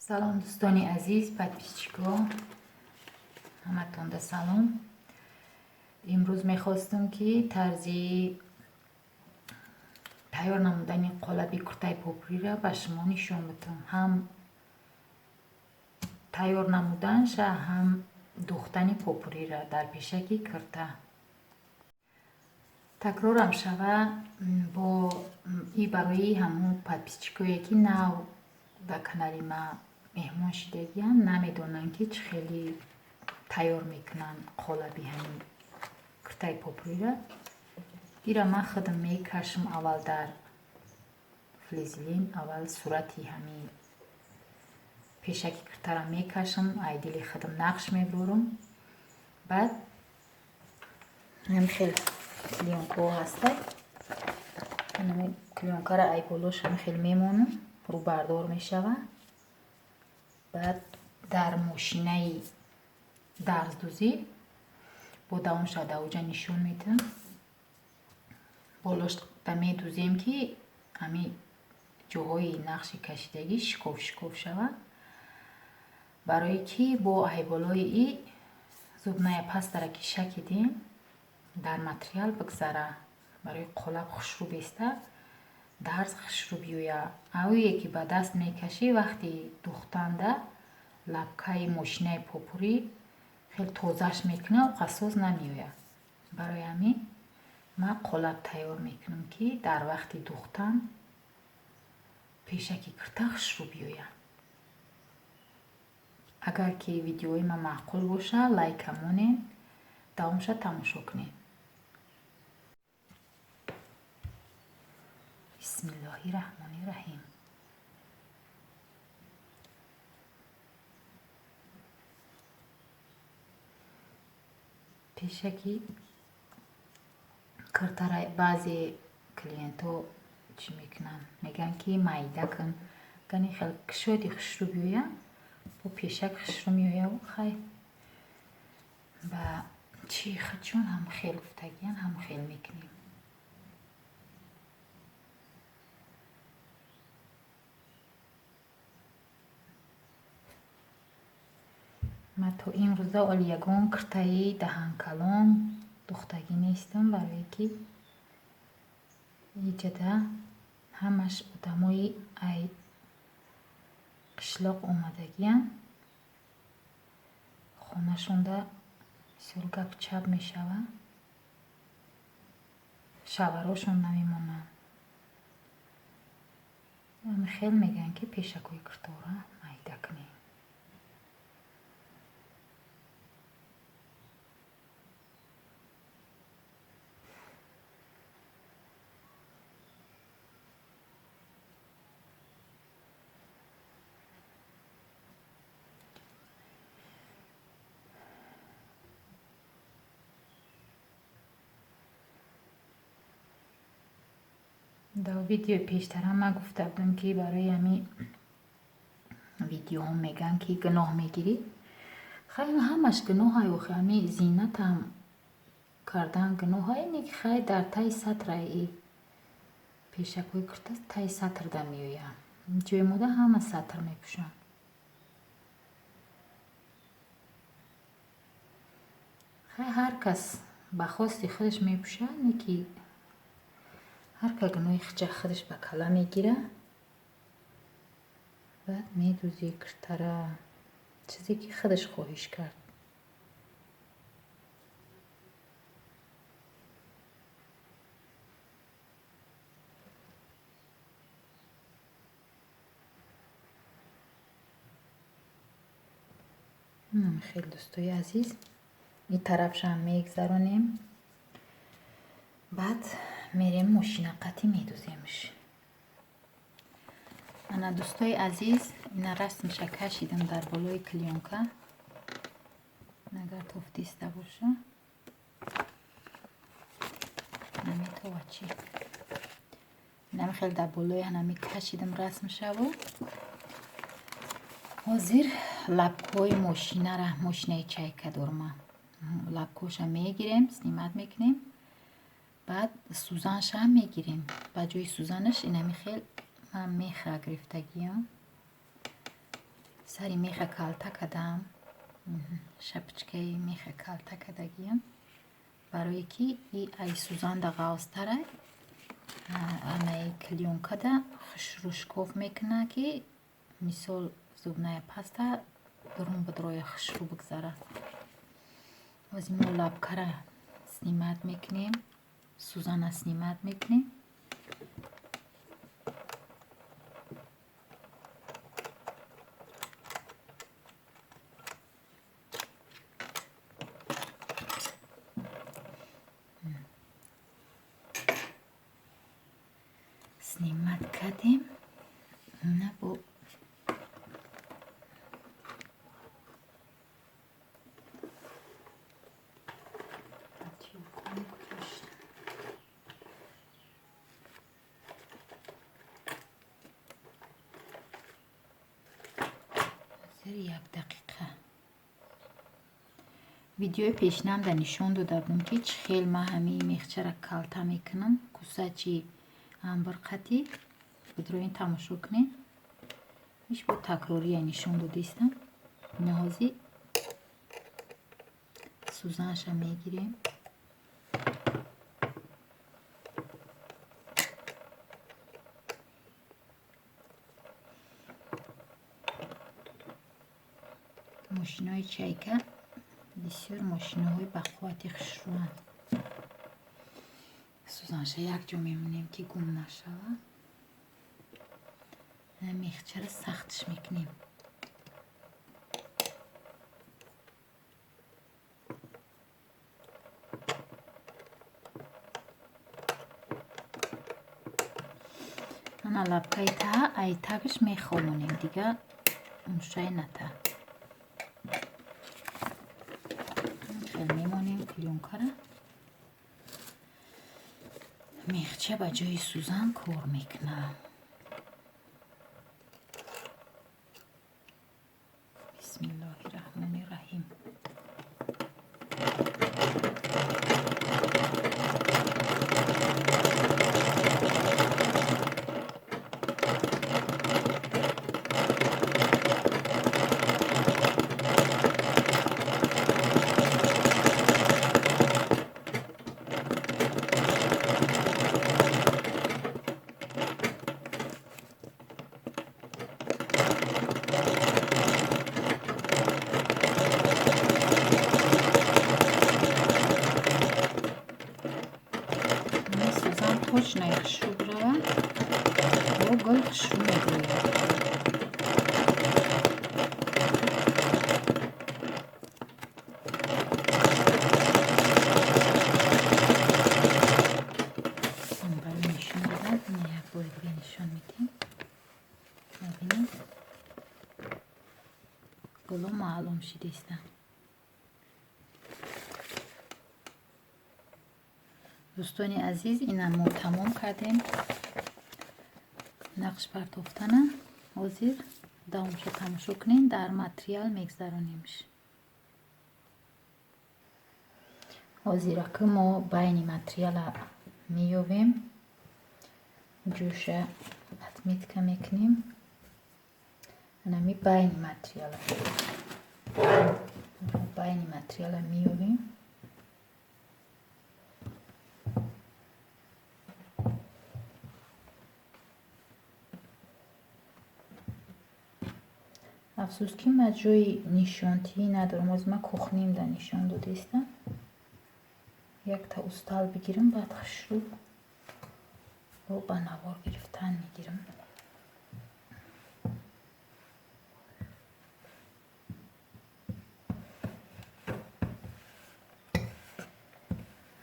Салом, дӯстони азиз, подписчикҳо, ҳаматонда салом. Имрӯз мехостам, ки тарзи тайёр намудани қолаби куртаи попуриро ба шумо нишон бидам. Ҳам тайёр намуданша, ҳам духтани попуриро дар пешаки курта. Такрорам шава, бо и барои ҳамун подписчикое, ки нав ба канали ма меҳмон шидагианд, намедонанд, ки чӣ хеле тайёр мекунанд қолаби ҳамин куртаи попуриро. Ира ман худам мекашам аввал дар флизелин, аввал сурати ҳамин пешаки куртаро мекашам, ай дили худам нақш мебурам. Баъд ҳамин хел клеёнкаҳо ҳаста, ҳамин клеёнкаро ай болош ҳамин хел мемонам, рӯбардор мешавад. Баъд дар мошинаи дарздӯзӣ бо давомша дар оҷа нишон медиҳам. Болошда медӯзем, ки ҳамин ҷоҳои нақши кашидагӣ шикоф шикоф шавад, барое ки бо ай болои и зубная пастара ки шакидем, дар материал бигзара, барои қолаб хушрӯ беста, дарз хушрӯ биёяд. Авие ки ба даст мекашӣ, вақти духтанда лапкаи мошинаи попурӣ хеле тозааш мекунад, қассоз намеояд. Барои ҳамин ман қолаб тайёр мекунам, ки дар вақти духтан пешаки курта хушрӯ биёяд. Агар ки видеои ман маъқул бошад, лайка монед, давомша тамошо кунед. Бисмиллоҳи раҳмони раҳим. Пешаки куртара баъзе клиентҳо чӣ мекунанд? Мегӯянд, ки майда кун. Гани хел кушоди хушрӯ биёяд, бо пешак хушрӯ меояву хай ба чӣ худшон ҳам хел гуфтагиян, ҳам хел мекунем. Ман то имрӯза оли ягон куртаи даҳанкалон духтагӣ нестам, барое ки иҷада ҳамаш одамои ай қишлоқ омадагиянд, хонашонда бисёр гапу чап мешавад, шаварошон намемонанд. Хел мегӯянд, ки пешакҳои куртаҳоро майда кунем. Дар видеои пештара ман гуфта будам, ки барои ҳамин видеоҳо мегӯянд, ки гуноҳ мегирӣ. Хай, ҳамаш гуноҳай охи, ҳамин зинатам кардан гуноҳай, не ки хай дар таи сатра и пешакҳои курта таи сатрда меояд. Ҷои мода ҳама сатр мепӯшанд. Хай, ҳар кас ба хости худаш мепӯшад, не ки ҳар ка гуноҳи худша худаш ба калла мегирад. Баъд медӯзи куртара, чизе ки худаш хоҳиш кард. Хеле, дӯстои азиз, ин тарафшам мегзаронем, баъд мерем мошина қатӣ медӯземш. Ана, дӯстои азиз, ина расмша кашидам дар болои клеёнка, агар тофтиста боша, наметова чӣ. Инами хел дар болои ҳанами кашидам расмшаву. Ҳозир лапкаҳои мошинара, мошинаи чайка дорма, лапкаҳоша мегирем, снимать мекунем, баъд сӯзаншам мегирем. Ба ҷои сӯзанаш инами хел ман меха гирифтагиам. Сари меха калта кардам, шапочкаи меха калта кардагиам, барое ки и ай сӯзанда ғафзтара, анаи клеёнкада хушрӯ шикоф мекунад, ки мисол зубная паста дурун бидроя, хушрӯ бигзара. Ҳозир мо лапкара снимать мекунем, сӯзана снимать мекунем. Снимать кардем, на бо як дақиқа. Видеои пешинамда нишон дода будам, ки чӣ хел ман ҳамин мехчара калта мекунам, кусачи амбирқати бидроин тамошо кунед. Иш бо такрория нишон додаистам. Ина ҳозир сӯзанша мегирем. Мошинои Чайка бисёр мошиноҳои бақуввати хушрӯанд. Сӯзанша якҷо мемонем, ки гум нашавад. Мехчара сахтш мекунем. Ана лапкаи таҳа ай тагаш мехомонем, дига мушай ната. Хел мемонем клеёнкара. Мехча ба ҷои сӯзан кор мекунад. Бисмиллоҳи раҳмони раҳим. Точно хушрӯ биравад, бо гул хушрӯ мегӯяд. Барои нишон додан ина як бори дига нишон медиҳем. Мебинем, гуло маълум шидистанд. Дӯстони азиз, ина мо тамом кардем нақш партофтана. Ҳозир давомша тамошо кунем, дар материал мегзаронемш. Ҳозираки мо байни материала меёвем, ҷӯша отметка мекунем. Анами байни материала меёвем. Афсӯс, ки ман ҷои нишонтиҳӣ надорам. Ҳозир ман кухнимда нишон додаистам. Якта устал бигирам, баъд хушрӯ ба навор гирифтан мегирам.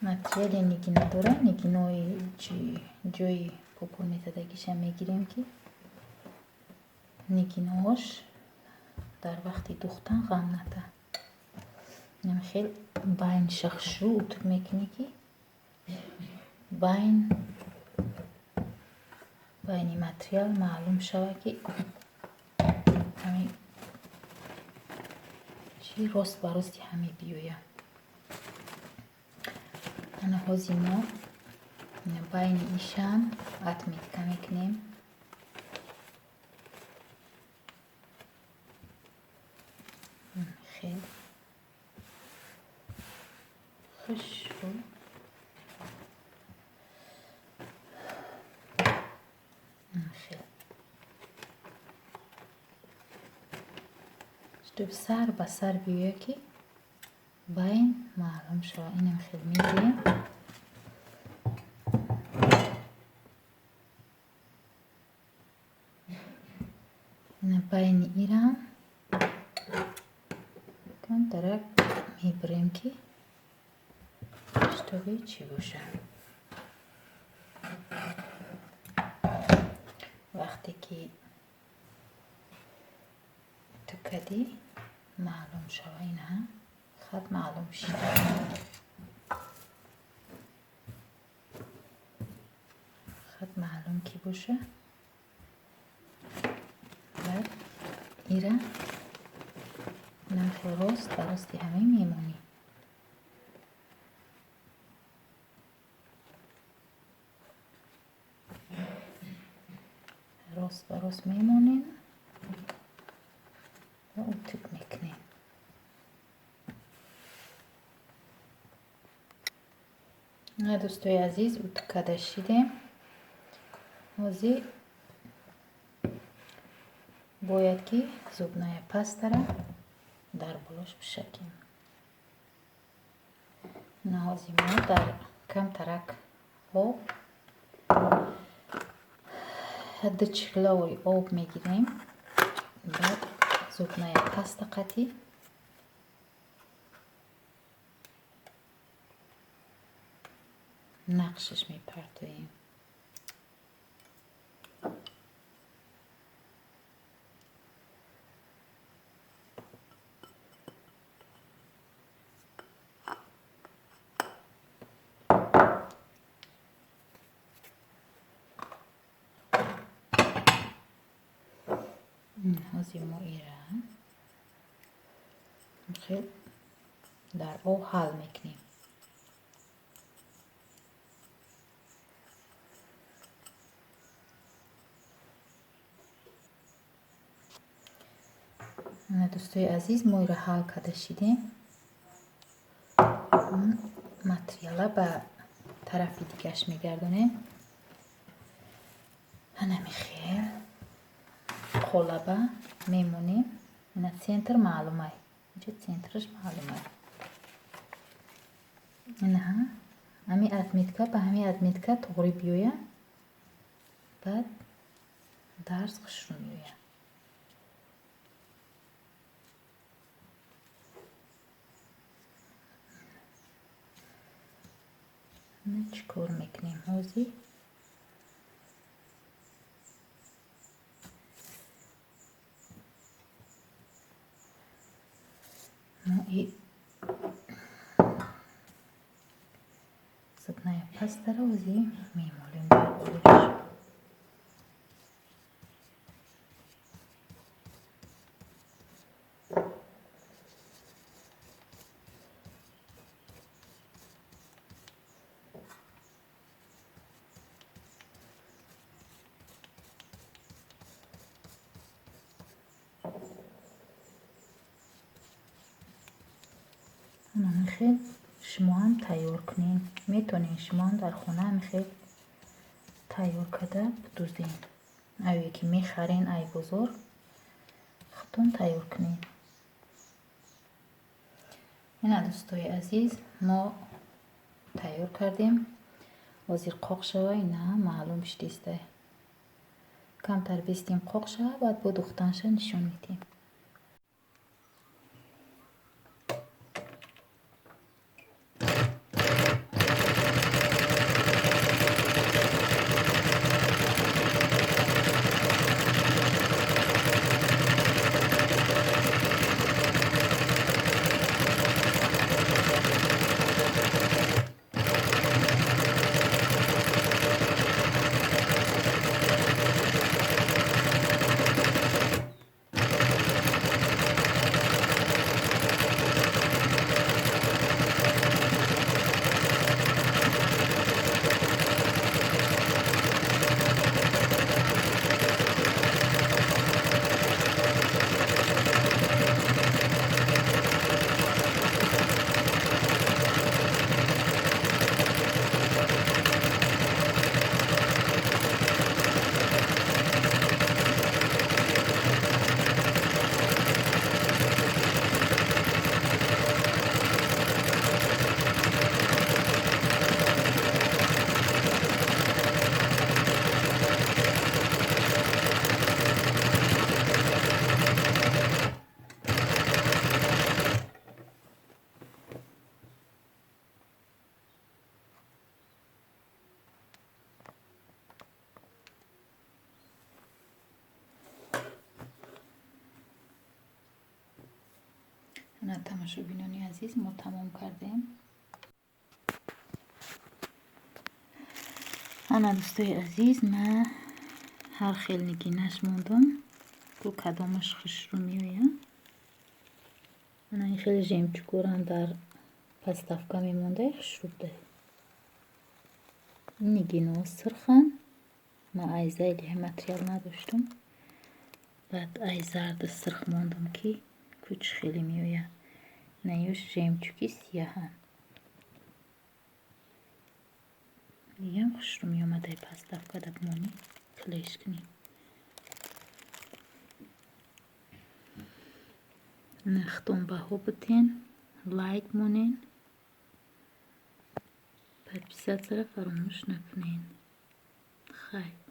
Материали нигина дора, нигинои ҷои попур мезадагиша мегирем, ки нигиноҳош дар вақти духтан ғам ната. Инам хел байнша хушрӯ утук мекунӣ, ки байни материал маълум шавад, ки ҳамин чи рост ба рости ҳаме биёяд. Ана ҳозир мо байни ишам отметка мекунем. Хел хушрӯ хел, чтоб сар ба сар биёяд, ки байн маълум шавад. Инам хел мегирем. Ина байни ирам камтарак мебирем, ки чтобы чӣ бошад, вақте ки ту кадӣ, маълум шава. Ина хат маълум шид, хат маълум ки боша. Баъд ира намхел рост ба рости ҳамин мемонӣ. Рост ба рост мемонем ва утюг мекунем. На, дӯстои азиз, утюг карда шидем. Ҳозир бояд ки зубная пастара дар болош бишакем. На, ҳозир мо дар камтарак об, ду чиқлови об мегирем, баъд зубная паста қатӣ нақшаш мепартоем. Ҳозир мо ира хел дар об ҳал мекунем. Ана, дӯстои азиз, мо ира ҳал карда шидем. Материала ба тарафи дигаш мегардонем. Анами хел қолаба мемонем. Ина центр маълумай, инҷо центраш маълумай. Ина ҳами отметка ба ҳами отметка туғри биёя, баъд дарз хушрӯ меояд. Чӣ кор мекунем ҳозир? Мо и зубная пастаро ҳозир мемолем дар болош. Хел шумо ҳам тайёр кунед, метавонед шумо ҳам дар хона ҳами хел тайёр карда бидӯзед. Аве ки мехарен ай бозор, худтон тайёр кунед. Ина, дӯстои азиз, мо тайёр кардем. Ҳозир қоқ шава. Ина маълум шудиста. Камтар бистем, қоқ шава, баъд бо духтанша нишон медиҳем. Ана, тамошобинони азиз, мо тамом кардем. Ана, дӯстои азиз, ман ҳар хел нигинаш мондам, ку кадомаш хушрӯ меояд. Ана, ин хеле жемчугорам дар подставка мемонда, хушрӯ буда. Ин нигинаҳо сурханд. Ман ай зайли материал надоштам, баъд ай зарду сурх мондам, ки ку чӣ хеле меояд. Наёш жемчуги сияҳанд. Иам хушрӯ меомад, ай подставкада бимонӣ, клеш кунӣ. Худтон баҳо битен, лайк монен, подписатьсяро фаромӯш накунед. Хайр.